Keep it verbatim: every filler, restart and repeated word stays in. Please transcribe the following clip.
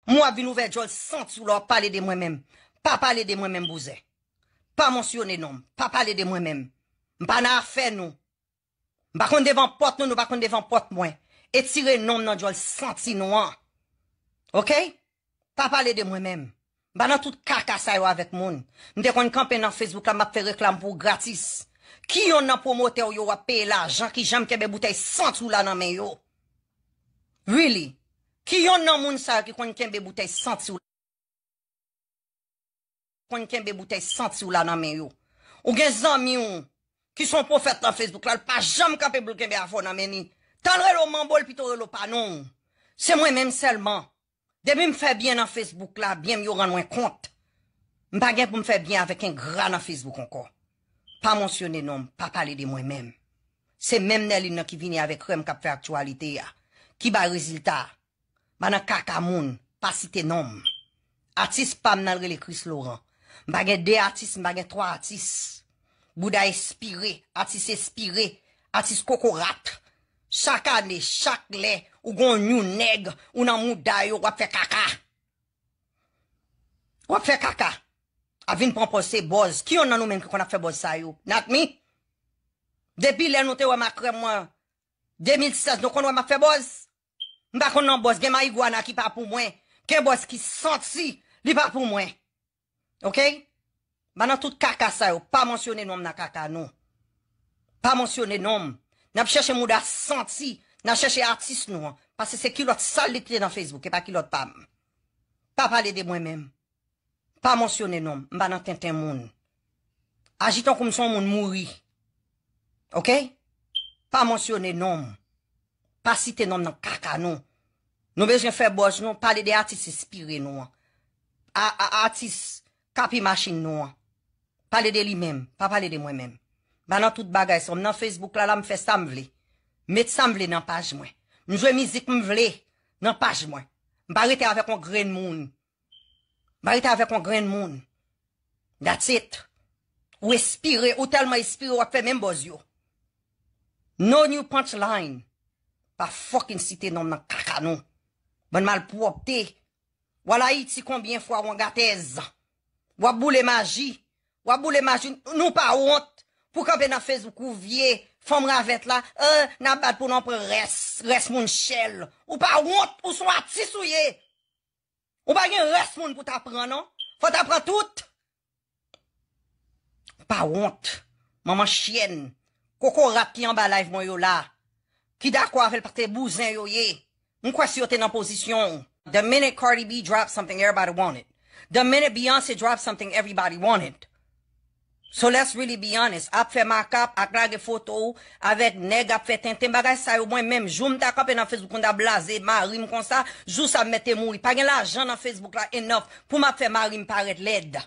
Mwen w ap vin ouvè djòl santi w la w ap pale de mwen menm. Pa pale de mwen menm, bouzè. Pa mansyone non m. Pa pale de mwen menm. M pa nan afè nou. M pa konn devan pòt nou, nou pa konn devan pòt mwen. Etire non m nan djòl santi nou an. Oke? Pa pale de mwen menm. M pa nan tout kaka sa yo avèk moun. M te konn kanpe nan Facebook la, m ap fè reklam pou w gratis. Ki yonn nan pwomotè w yo w ap peye lajan ki janm kenbe boutèy santi w la nan men yo? Really? Ki yonn nan moun sa yo ki konn kenbe boutèy santi w la? Konn kenbe boutèy santi w la nan men yo. Ou gen zanmi w ki se yon pwofèt nan Facebook la, l pa janm kanpe pou l kenbe afè w nan men li. Tan l rele w manbo, l pito rele w pa non w. Se mwen menm sèlman. Depi m fè byen nan Facebook la, byen m yo rann mwen kont. M pa gen pou m fè byen avèk engra nan Facebook ankò. Pa mansyone non m, pa pale de mwen menm. Se menm Nèlin nan ki vini avèk Rèm k ap fè aktyalite a, ki bay rezilta a. M pa nan kaka moun, pa site non m. Atis pa m nan rele Chris Laurent. M pa gen de atis, m pa gen twa atis. Bouda espire, atis espire, atis kokorat. Chak ane, chak lè, ou gon yon nèg, ou nan mouda yo, w ap fè kaka. W ap fè kaka. Ap vin pran pòz se bòz. Ki yonn nan nou menm ki konn ap fè bòz sa yo? Not me. Depi lè nou te wè m ak Rèm mwen, de mil sèz, nou konn wè m ap fè bòz? M pa konn nan bòz. Gen mayigwana ki pa pou mwen. Gen bòz ki santi li pa pou mwen. Oke? M pa nan tout kaka sa yo. Pa mansyone non m nan kaka nou. Pa mansyone non m. N ap chèche mouda santi. N ap chèche atis nou an. Paske se kilòt sal li kite nan Facebook. E pa kilòt pa m. Pa pale de mwen menm. Pa mansyone non m. M pa nan tenten moun. Aji tankou m se yon moun mouri. Oke? Pa mansyone non m. Pa site non m nan kaka nou. Nou bezwen fè bòz nou, pale de atis enspire nou an. A, a, atis k ap machin nou an. Pale de li menm, pa pale de mwen menm. M pa nan tout bagay sa. M nan Facebook la, la m fè sa m vle. Met sa m vle nan paj mwen. M jwe mizik m vle nan paj mwen. M pa rete avèk yon grenn moun. M pa rete avèk yon grenn moun. That's it. Ou espire, ou tèlman espire, w ap fè menm bòz yo. No new punchline. Pa fucking site non m nan kaka nou. Bann malpwòpte. W al Ayiti konbyen fwa, w angatèz. W ap boule maji. W ap boule maji. Nou pa wont pou kanpe nan Facebook ou vye fanm ravèt la. Eh, n ap bat pou nou pran rès, rès moun chèl. Ou pa wont, ou se yon atis ou ye. Ou pa gen rès moun pou ta pran non. Fò ta pran tout. Pa wont. Manman chyèn. Kokorat ki anba live mwen yo la. Ki dakò avè l paske bouzen yo ye. M kwè si yo te nan pozisyon w. The minute Cardi B drop something, everybody want it. The minute Beyonce drop something, everybody want it. So let's really be honest. Ap fè makap, ak lage foto w avèk nèg ap fè tenten, bagay sa yo, mwen menm, jou m ta kanpe nan Facebook, m ta blaze mari m konsa, jou sa m mèt te mouri. Pa gen lajan nan Facebook la enough pou m ap fè mari m parèt lèd.